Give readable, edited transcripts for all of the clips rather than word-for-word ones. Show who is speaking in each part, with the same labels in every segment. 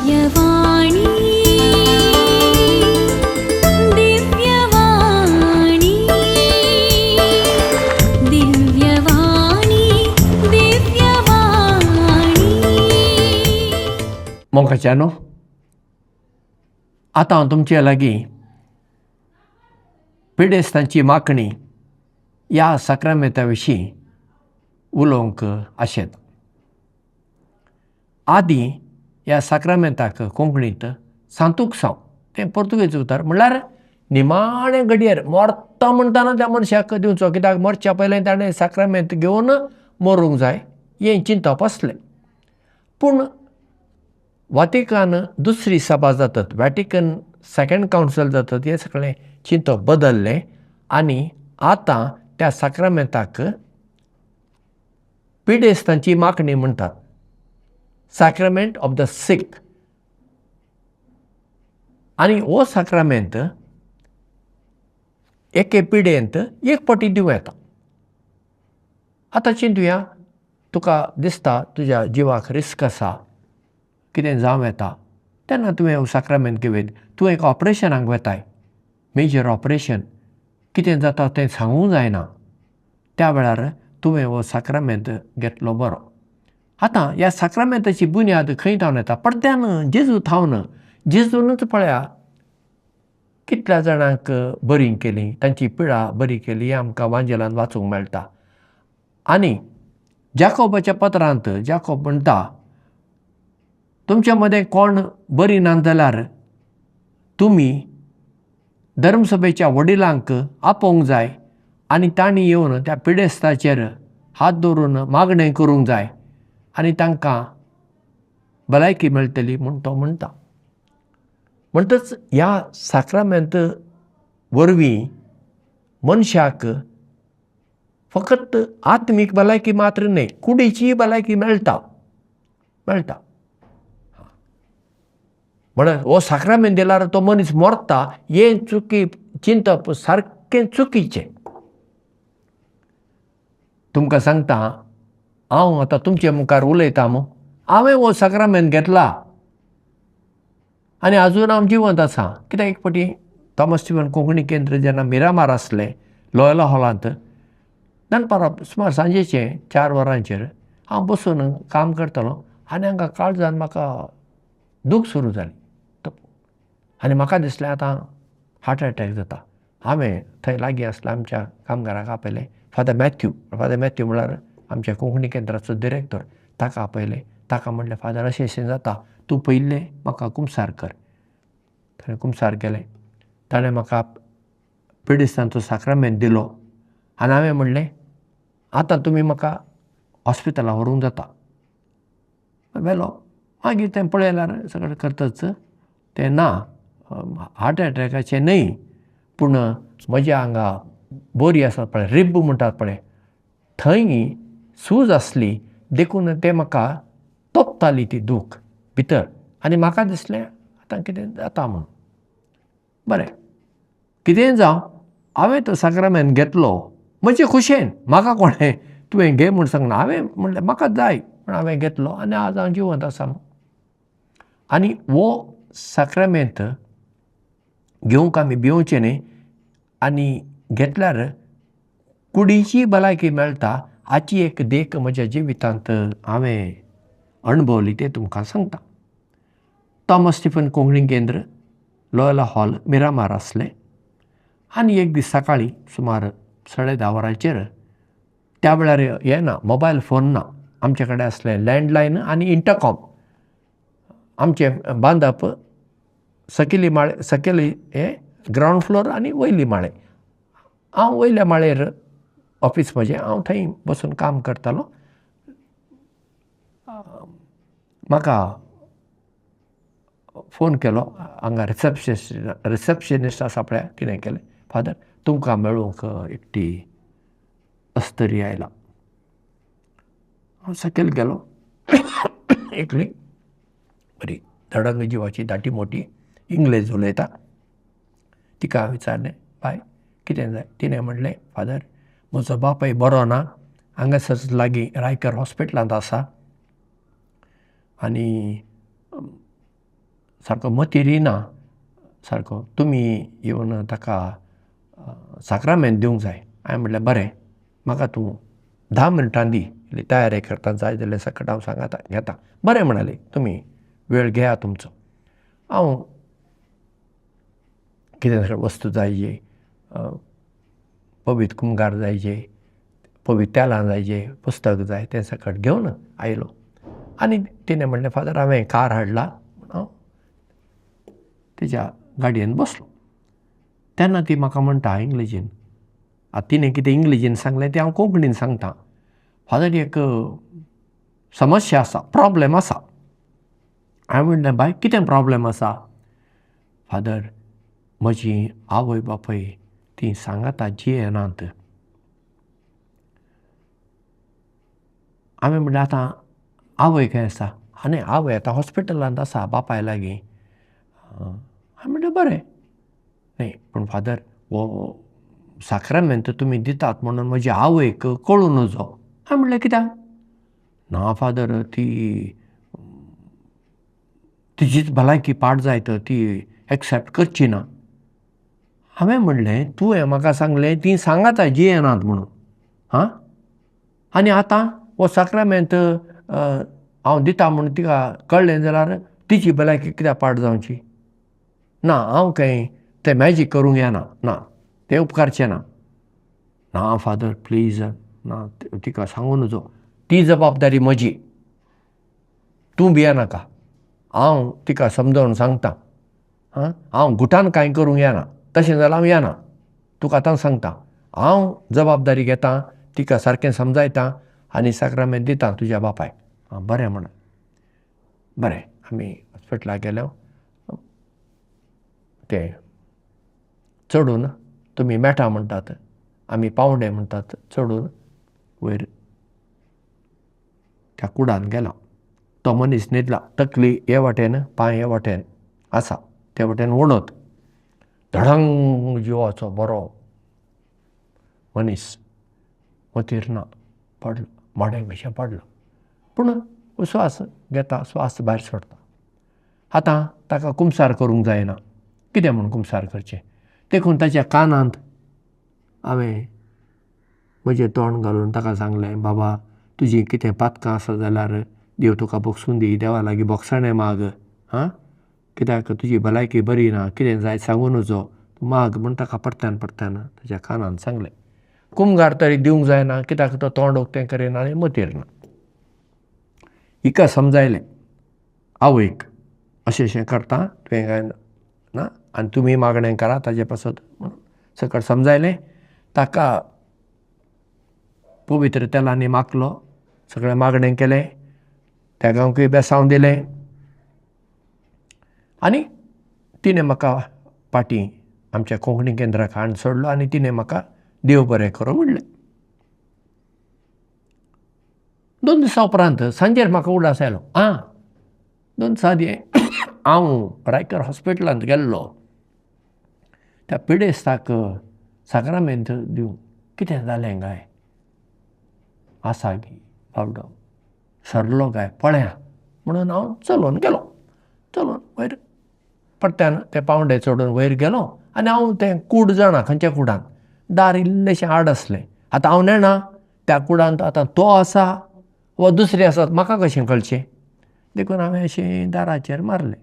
Speaker 1: दिव्यवाणी, दिव्यवाणी, दिव्यवाणी, दिव्यवाणी.
Speaker 2: मोगाच्यानो, आतां हांव तुमचे लागीं पिडेस्तांची मागणी ह्या साक्रामेंता विशीं उलोवंक आशेता. आदीं ह्या साक्रामेंताक कोंकणींत सांतूक साव तें पोर्तुगेज उतर, म्हणल्यार निमाणे घडयेर मरता म्हणटना त्या मनशाक दिवचो, कित्याक मरच्या पयलें ताणें साक्रामेंत घेवन मरूंक जाय हें चिंतप आसलें. पूण वातिकान दुसरी सभा जातात, वॅटिकन सेकंड कावन्सील जातात, हें सगळें चिंतप बदल्लें आनी आतां त्या साक्रामेंताक पिडेस्तांची मागणी म्हणटात, सॅक्रामेंट ऑफ the सीक. आनी हो साक्रामेंत एके पिडेंत एक फावटी दिवं येता. आतां चिंतुया, तुका दिसता तुज्या जिवाक रिस्क आसा, कितें जावं येता, तेन्ना तुवें हो साक्रामेंत घेवं. तूं एक ऑपरेशनाक वेताय, मेजर ऑपरेशन, कितें जाता तें सांगूंक जायना, त्या वेळार तुवें हो साक्रामेंत घेतलो बरो. आतां ह्या साक्रामेंताची बुन्याद खंय थावन येता? पडद्यान जेजू थावन. जेजूनच पळया कितल्या जाणांक बरी केली, तांची पिडा बरी केली, हें आमकां वांजेलान वाचूंक मेळटा. आनी जाकोबाच्या पत्रांत जाकोब म्हणटा, तुमच्या मदें कोण बरी ना जाल्यार तुमी धर्मसभेच्या वडिलांक आपोवंक जाय आनी तांणी येवन त्या पिडेस्ताचेर हात दवरून मागणें करूंक जाय आनी तांकां भलायकी मेळटली म्हूण तो म्हणटा. म्हणटच ह्या साक्रामेंत वरवीं मनशाक फकत आत्मीक भलायकी मात्र न्हय, कुडीचीय भलायकी मेळटा मेळटा. म्हणल्यार हो साक्रामेंत दिल्यार तो मनीस मरता हें चुकी चिंतप सारकें चुकीचें. तुमकां सांगता, हांव आतां तुमचे मुखार उलयतां मू, हांवें हो साक्रामेंत घेतला आनी आजून हांव जिवंत आसा. कित्याक एक फावटी थॉमस स्टिफन कोंकणी केंद्र जेन्ना मिरामार आसलें लोयला हॉलांत, दनपारां सुमार सांजेचें 4 वरांचेर हांव बसून काम करतालो आनी हांगा काळजान म्हाका दूख सुरू जाली आनी म्हाका दिसलें आतां हार्ट एटॅक जाता. हांवें थंय लागीं आसल्या आमच्या कामगाराक आपयलें, फादर मॅथ्यू. फादर मॅथ्यू म्हळ्यार आमच्या कोंकणी केंद्राचो डिरेक्टर. ताका आपयलें, ताका म्हणलें, फादर अशें अशें जाता, तूं पयलें म्हाका कुमसार कर. ताणें कुमसार केलें, ताणें म्हाका पिडेस्तांचो साक्रामेंत दिलो आनी हांवें म्हणलें, आतां तुमी म्हाका हॉस्पिटलां व्हरूंक जाता. व्हेलो. मागीर तें पळयल्यार सगळें करतच तें ना, हार्ट एटॅकाचें न्हय, पूण म्हज्या हांगा बोरी आसा पळय, रिब म्हणटात पळय, थंय सूज आसली, देखून तें म्हाका तोपताली ती दूख भितर आनी म्हाका दिसलें आतां कितें जाता म्हूण. बरें, कितेंय जावं, हांवें तो साक्रामेंत घेतलो म्हजे खुशेन. म्हाका कोणें तुवें घे म्हूण सांगना, हांवें म्हणलें म्हाका जाय म्हूण हांवें घेतलो आनी आज हांव जिवंत आसा. आनी हो साक्रामेंत घेवंक आमी भिवचें न्हय आनी घेतल्यार कुडीची भलायकी मेळटा हाची एक देख म्हज्या जिवितांत हांवें अणभवली तें तुमकां सांगता. थॉमस स्टिफन कोंकणी केंद्र लोयला हॉल मिरामार आसलें आनी एक दीस सकाळीं सुमार 10:30 वरांचेर, त्या वेळार हें ना, मोबायल फोन ना, आमचे कडेन आसलें लँडलायन आनी इंटरकॉम. आमचें बांदप सकयली माळे, सकयली हें ग्रावंड फ्लोर आनी वयली माळे. हांव वयल्या माळयेर ऑफीस म्हजें, हांव थंय बसून काम करतालो. म्हाका फोन केलो हांगा रिसेप्शनिस्ट आसा पळय, तिणें केलें, फादर तुमकां मेळूंक एकटी अस्तरी आयला. हांव सकयल गेलो, एकली बरी धडंग जिवाची दाटी मोटी इंग्लेज उलयता. तिका हांवें विचारलें, बाय कितें जाय? तिणें म्हणलें, फादर म्हजो बापूय बरो ना, हांगासर लागीं रायकर हॉस्पिटलांत आसा आनी सारको मतीर ना सारको, तुमी येवन ताका साक्रामेंत दिवंक जाय. हांवें म्हणलें बरें, म्हाका तूं 10 मिनटां दी, इल्ली तयारी करता, जाय जाल्यार सकट हांव सांगाता घेता. बरें म्हणाली, तुमी वेळ घेया तुमचो. हांव कितें वस्तू जाय, पवित्र कुमगार जायचे, पवित्र तेलां जायचे, पुस्तक जाय, तें सकट घेवन आयलो. आनी तिणें म्हणलें, फादर हांवें कार हाडला. हांव तिच्या गाडयेन बसलो. तेन्ना ती म्हाका म्हणटा इंग्लिजीन, आतां तिणें कितें इंग्लिजीन सांगलें तें हांव कोंकणीन सांगता. फादर एक समस्या आसा, प्रॉब्लेम आसा. हांवें म्हणलें, बाय कितें प्रॉब्लेम आसा? फादर म्हजी आवय बापूय तीं सांगाता जियेनात. हांवें म्हणलें आतां आवय खंय आसा? आनी आवय आतां हॉस्पिटलांत आसा बापाय लागीं. हांवें म्हणलें बरें. न्ही पूण फादर हो साक्रामेंत तुमी दितात म्हणून म्हजी आवयक कळूं नजो. हांवें म्हणलें कित्याक? ना फादर, ती तिजीच भलायकी पाड जायत, ती एक्सेप्ट करची ना. हांवें म्हणलें तुवें म्हाका सांगलें ती सांगाता जियेनात म्हणून, हां, आनी आतां हो साक्रामेंत हांव दिता म्हणून तिका कळ्ळें जाल्यार तिची भलायकी कित्याक पाड जावची? ना, हांव खंय तें मॅजीक करूंक येना, ना तें उपकारचें ना. ना फादर प्लीज, ना तिका सांगू नजो, ती जबाबदारी म्हजी, तूं भियेनाका, हांव तिका समजावन सांगता. आं, हांव गुटान कांय करूंक येना, तशें जाल्यार हांव येना, तुका आतां सांगता, हांव जबाबदारी घेता, तिका सारकें समजायता आनी साक्रामेंत दिता तुज्या बापायक. आं बरें म्हण. बरें, आमी हॉस्पिटलाक गेले. तें चडून तुमी मेटा म्हणटात, आमी पावंडे म्हणटात, चडून वयर त्या कुडान गेला. तो मनीस न्हिदला, तकली हे वाटेन, पांय हे वाटेन आसा, ते वाटेन वणत, धडंग जिवाचो बरो मनीस, मतीर ना, पडलो मडें कशें पडलो. पूण स्वास घेता, स्वास भायर सोडटा. आतां ताका कुमसार करूंक जायना, कितें म्हूण कुमसार करचें? देखून ताच्या कानांत हांवें म्हजें तोंड घालून ताका सांगलें, बाबा तुजीं कितें पातकां आसा जाल्यार देव तुका भोगसून दी, देवा लागीं भोगसाणें माग, आं, कित्याक तुजी भलायकी बरी ना, कितें जाय सांगू नजो, तूं माग म्हूण ताका परत्यान परत्यान ताच्या कानान सांगलें. कुमगार तरी दिवंक जायना, कित्याक तो तोंड उक्तें करिना आनी मतीर ना. हिका समजायलें आवयक, अशें अशें करता तुवें काय ना, आनी तुमी मागणें करा ताजे पासत म्हणून सकट समजायलें. ताका पवित्र तेलांनी मागलो, सगळें मागणें केलें, तेगांकूय बेसांव दिलें. आनी तिणें म्हाका फाटीं आमच्या कोंकणी केंद्राक हाडून सोडलो आनी तिणें म्हाका देव बरें करूं म्हणलें. 2 दिसां उपरांत सांजेर म्हाका उडास आयलो, आं 2 दिसां आदीं हांव रायकर हॉस्पिटलांत गेल्लो त्या पिडेस्ताक साक्रामेंत दिवंक, कितें जालें काय, आसा गी बाबडो सरलो काय पळया म्हणून हांव चलोवन गेलो. चलोवन वयर परत्यान ते पावंडे चडून वयर गेलो आनी हांव तें कूड जाणा खंयच्या कुडान, दार इल्लेशें आड आसलें. आतां हांव नेणा त्या कुडांत आतां तो आसा वा दुसरें आसा म्हाका कशें कळचें, देखून हांवें अशें दाराचेर मारलें.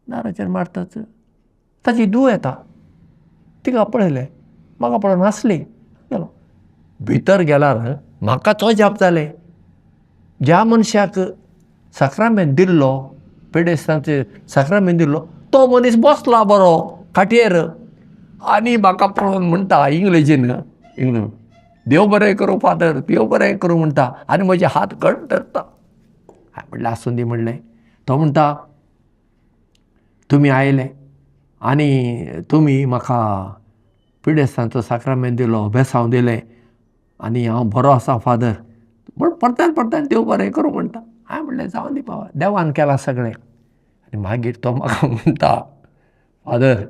Speaker 2: दाराचेर मारताच ताची धूव येता, तिका पळयलें, म्हाका पळोवन हांसली. गेलो भितर गेल्यार म्हाकाच अजाप जालें, ज्या मनशाक साक्रामेंत दिल्लो, पिडेस्तांचे साक्रामेंत दिल्लो, तो मनीस बसला बरो खाटयेर आनी म्हाका पळोवन म्हणटा इंग्लेजीन, इंग्लीश, देव बरें करूं फादर, देव बरें करूं म्हणटा आनी म्हजे हात घट धरता. हांवें म्हणलें आसूं दी म्हणलें. तो म्हणटा तुमी आयले आनी तुमी म्हाका पिडेस्तांचो साक्रामेंत दिलो, बेसांव दिलें आनी हांव बरो आसा फादर म्हण परत्यान परत्यान देव बरें करूं म्हणटा. हांवें म्हणलें जावं दी बाबा, देवान केलां सगळें. आनी मागीर तो म्हाका म्हणटा, फादर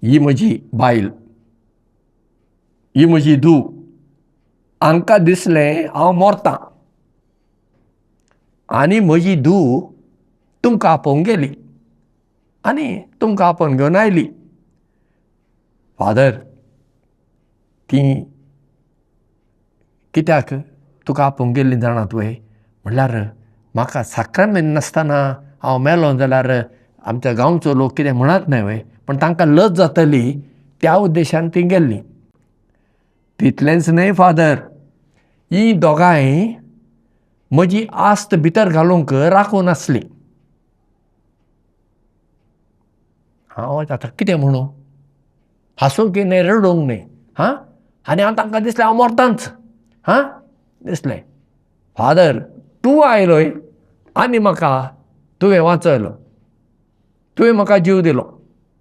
Speaker 2: ही म्हजी बायल, ही म्हजी धूव, हांकां दिसलें हांव मरतां आनी म्हजी धूव तुमकां आपोवंक गेली आनी तुमकां आपोवन घेवन आयली. फादर, तीं कित्याक तुका आपोवंक गेल्लीं जाणा तुवें? म्हणल्यार म्हाका साक्रामेंत नासतना हांव मेलो जाल्यार आमच्या गांवचो लोक कितें म्हणत न्हय व्हय, पण तांकां लज जातली त्या उद्देशान तीं गेल्लीं. तितलेंच न्हय फादर, हीं दोगांय म्हजी आस्त भितर घालूंक राखून आसली. हांव आतां कितें म्हणूं, हांसूंक न्हय रडूंक न्हय. हां, आनी हांव तांकां दिसलें हांव मरतांच. हां, दिसलें फादर तूं आयलोय आनी म्हाका तुवें वाचयलो, तुवें म्हाका जीव दिलो,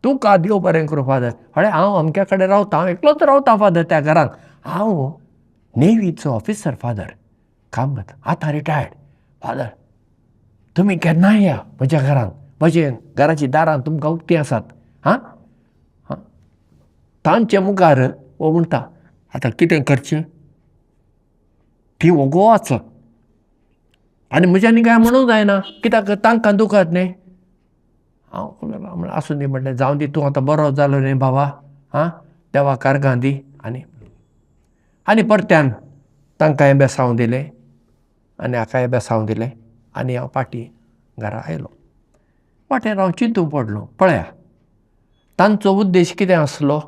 Speaker 2: तुका देव बरें करूं फादर. हय, हांव अमक्या कडेन रावता, हांव एकलोच रावता फादर त्या घरांत. हांव नेवीचो ऑफिसर फादर, काम करता, आतां रिटायर्ड. फादर तुमी केन्नाय या म्हज्या घरांत, म्हजे घराची दारां तुमकां उक्तीं आसात. हां हां, तांचे मुखार हो म्हणटा आतां कितें करचें, ती वोगो आसत आनी म्हज्यानी कांय म्हणूंक जायना, कित्याक तांकां दुखत न्ही. हांव आसूं दी म्हटलें, जावं दी, तूं आतां बरो जालो न्ही बाबा. आं, देवा कारगां दी. आनी आनी परत्यान तांकां हें बेसांव दिलें आनी हाकाय बेसांव दिलें आनी हांव फाटीं घरा आयलो. वाटेर हांव चिंतूंक पडलो, पळया तांचो उद्देश कितें आसलो,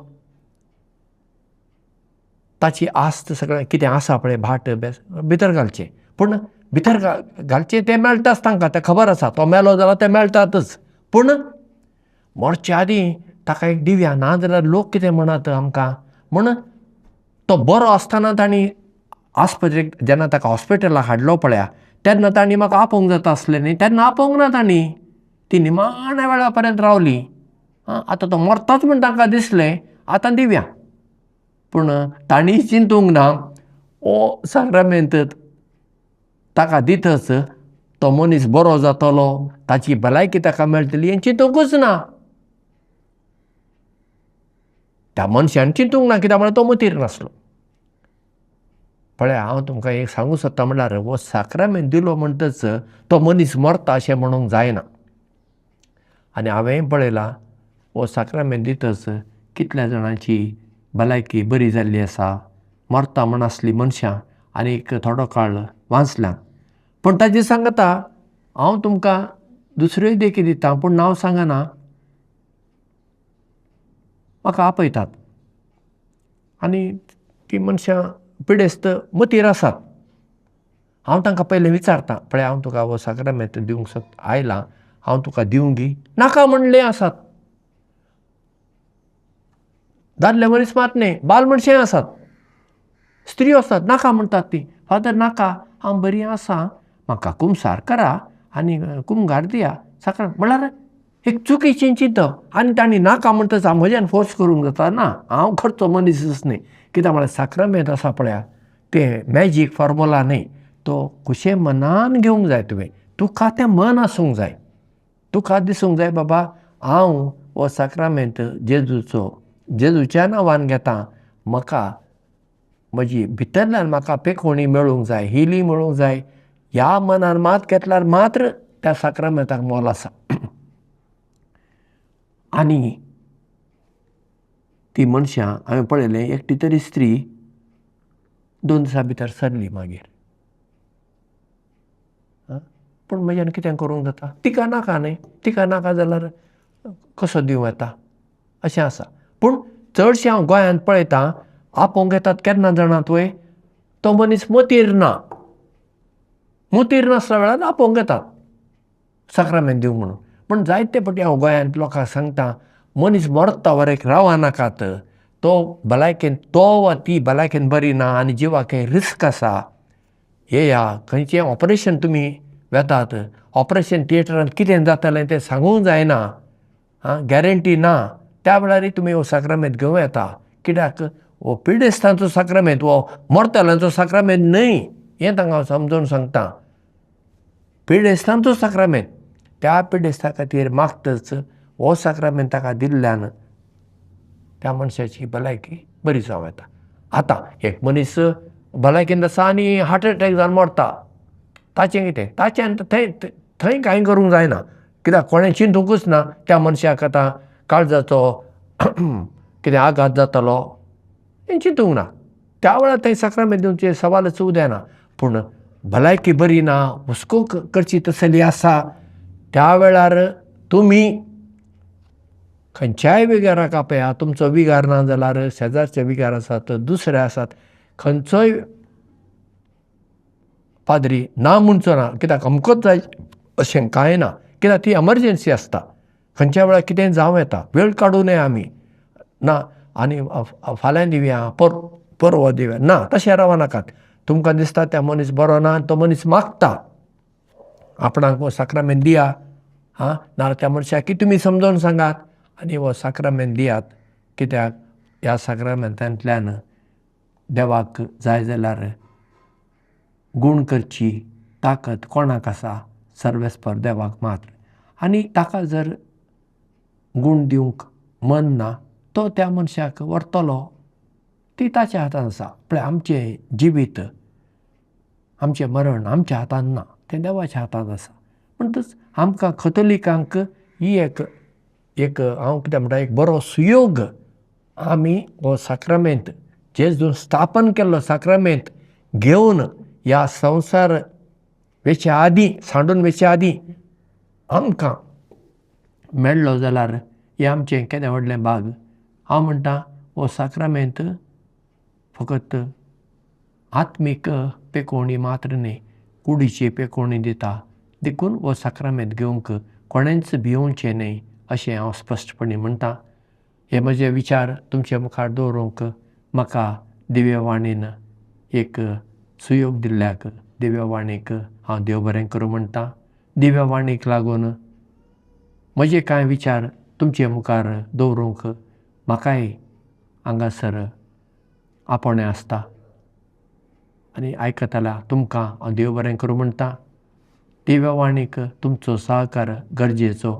Speaker 2: ताची आस्त सगळें कितें आसा पळय भाट बेस भितर घालचें, पूण भितर घालचें तें मेळटाच तांकां, तें खबर आसा, तो मेलो जाल्यार तें मेळटातच. पूण मरचे आदीं ताका एक दिव्या, ना जाल्यार लोक कितें म्हणत आमकां म्हूण तो बरो आसतना तांणी आस्पत्रेक जेन्ना ताका हॉस्पिटलाक हाडलो पळया तेन्ना तांणी म्हाका आपोवंक जाता आसलें न्ही, तेन्ना आपोवंक ना तांणी, ती निमाण्या वेळा पर्यंत रावली. आतां तो मरताच म्हूण तांकां दिसलें, आतां दिव्या. पूण तांणी चिंतूंक ना, ओ साक्रामेंत ताका दितच तो मनीस बरो जातलो, ताची भलायकी ताका मेळटली हें चिंतूंकच ना. त्या मनशान चिंतूंक ना, कित्याक म्हळ्यार तो मतीर नासलो. पळय हांव तुमकां एक सांगूंक सोदता, म्हणल्यार हो साक्रामेंत दिलो म्हणटच तो मनीस मरता अशें म्हणूंक जायना. आनी हांवें पळयलां हो साक्रामेंत दितच कितल्या जाणांची भलायकी बरी जाल्ली आसा, मरता म्हण आसली मनशां आनी एक थोडो काळ वाचल्या. पूण ताजे सांगता हांव तुमकां दुसऱ्योय देखी दिता, पूण नांव सांगना. म्हाका आपयतात आनी ती मनशां पिडेस्त मतीर आसात. हांव तांकां पयलें विचारता, पळय हांव तुका हो साक्रामेंत दिवंक सोदता आयलां, हांव तुका दिवंक गी नाका म्हणलें आसात. दादले मनीस मात न्ही, बाल मनशांय आसात, स्त्रियो आसात, नाका म्हणटात ती. फादर नाका, हांव बरी आसा, म्हाका कुमसार करा आनी कुमगार दिया साक्रामेंत. म्हणल्यार एक चुकीचें चिंतप. आनी तांणी नाका म्हणटच हांव म्हज्यान फोर्स करूंक जाता ना, हांव करचो मनीसच न्ही. कित्याक म्हळ्यार साक्रामेंत आसा पळया तें मॅजीक फॉर्मुला न्ही, तो खुशे मनान घेवंक जाय तुवें, तुका तें मन आसूंक जाय, तुका दिसूंक जाय बाबा हांव हो साक्रामेंत जेजूचो, जेजूच्या नांवान घेता, म्हाका म्हजी भितरल्यान म्हाका पेखोणी मेळूंक जाय, हिली मेळूंक जाय. ह्या मनान मात घेतल्यार मात्र त्या साक्रामेंताक मोल आसा. आनी ती मनशां हांवें पळयलें, एकटी तरी स्त्री 2 दिसां भितर सरली मागीर. पूण म्हज्यान कितें करूंक जाता, तिका नाका न्ही, तिका नाका जाल्यार कसो दिवं येता अशें आसा. पूण चडशें हांव गोंयांत पळयतां, आपोवंक येतात केन्ना जाणा तुवें, तो मनीस मतीर ना, मतीर नासल्या वेळार आपोवंक येतात साक्रामेंत दिवंक म्हणून. पूण जायते फावटी हांव गोंयांत लोकांक सांगता, मनीस मरता वरेक रावनाकात, तो भलायकेन, तो वा ती भलायकेन बरी ना आनी जिवाक रिस्क आसा, येया खंयचें ऑपरेशन तुमी वेतात, ऑपरेशन थिएटरांत कितें जातलें तें सांगूंक जायना, आं गॅरंटी ना, त्या वेळारय तुमी हो साक्रामेंत घेवं येता. कित्याक हो पिडेस्तांचो साक्रामेंत, हो मरतल्यांचो साक्रामेंत न्हय, हें तांकां हांव समजून सांगता. पिडेस्तांचो साक्रामेंत, त्या पिडेस्ता खातीर मागतच हो साक्रामेंत ताका दिल्ल्यान त्या मनशाची भलायकी बरी जावं येता. आतां एक मनीस भलायकेन आसा आनी हार्ट एटॅक जावन मरता, ताचें कितें, ताचें थंय थंय कांय करूंक जायना. कित्याक कोणें चिंतूंकच ना त्या मनशाक आतां काळजाचो कितें आघात जातलो हें चिंतूंक ना. त्या वेळार थंय साक्रामेंत दिवचें सवालच उदेना. पूण भलायकी बरी ना, हुस्को करची तसली आसा, त्या वेळार तुमी खंयच्याय विगाराक आपया. तुमचो विगार ना जाल्यार शेजारचे विगार आसात, दुसरे आसात, खंयचोय पाद्री ना म्हणचो ना, कित्याक अमकोच जाय अशें कांय ना, कित्याक ती एमर्जन्सी आसता, खंयच्या वेळार कितें जावं येता. वेळ काडूं नये आमी ना आनी फाल्यां दिवया, परवां दिवया, ना तशें रावनाकात. तुमकां दिसता त्या मनीस बरो ना, तो मनीस मागता आपणाक हो साक्रामेंत दिया, आं, नाजाल्यार त्या मनशाक की तुमी समजोवन सांगात आनी हो साक्रामेंत दियात, कित्याक ह्या साक्रामेंतांतल्यान देवाक जाय जाल्यार गूण करची ताकद कोणाक आसा, सर्वेस्पर देवाक मात्र. आनी ताका जर गूण दिवंक मन ना, तो त्या मनशाक व्हरतलो, ती ताच्या हातान आसा. पळय आमचें जिवीत, आमचें मरण आमच्या हातान ना, तें देवाच्या हातान आसा. म्हणटच आमकां कथोलिकांक ही एक एक हांव कितें म्हणटा, एक बरो सुयोग आमी हो साक्रामेंत जेजून स्थापन केल्लो साक्रामेंत घेवन ह्या संवसार वेच्या आदीं, सांडून वेच्या आदीं आमकां मेळ्ळो जाल्यार हें आमचें केदें व्हडलें भाग. हांव म्हणटा हो साक्रामेंत फकत आत्मीक पेकोवणी मात्र न्ही, कुडीची पेकोवणी दिता. देखून हो साक्रामेंत घेवंक कोणेंच भियोवचें न्हय अशें हांव स्पश्टपणी म्हणटा. हे म्हजे विचार तुमचे मुखार दवरूंक म्हाका दिव्यवाणीन एक सुयोग दिल्ल्याक दिव्यवाणीक हांव देव बरें करूं म्हणटा. दिव्यवाणीक लागून म्हजे कांय विचार तुमचे मुखार दवरूंक म्हाकाय हांगासर आपोवणें आसता आनी आयकतल्या तुमकां हांव देव बरें करूं म्हणटा. दिव्यवाणीक तुमचो सहकार गरजेचो,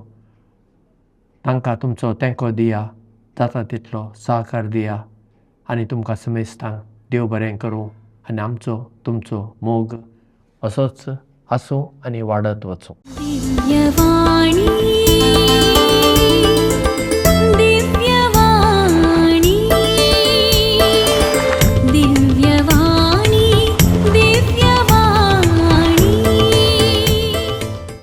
Speaker 2: तांकां तुमचो तेंको दिया, जाता तितलो सहकार दिया आनी तुमकां समेस्तांक देव बरें करूं आनी आमचो तुमचो मोग असोच आसूं आनी वाडत वचूं.
Speaker 1: दिव्यवाणी.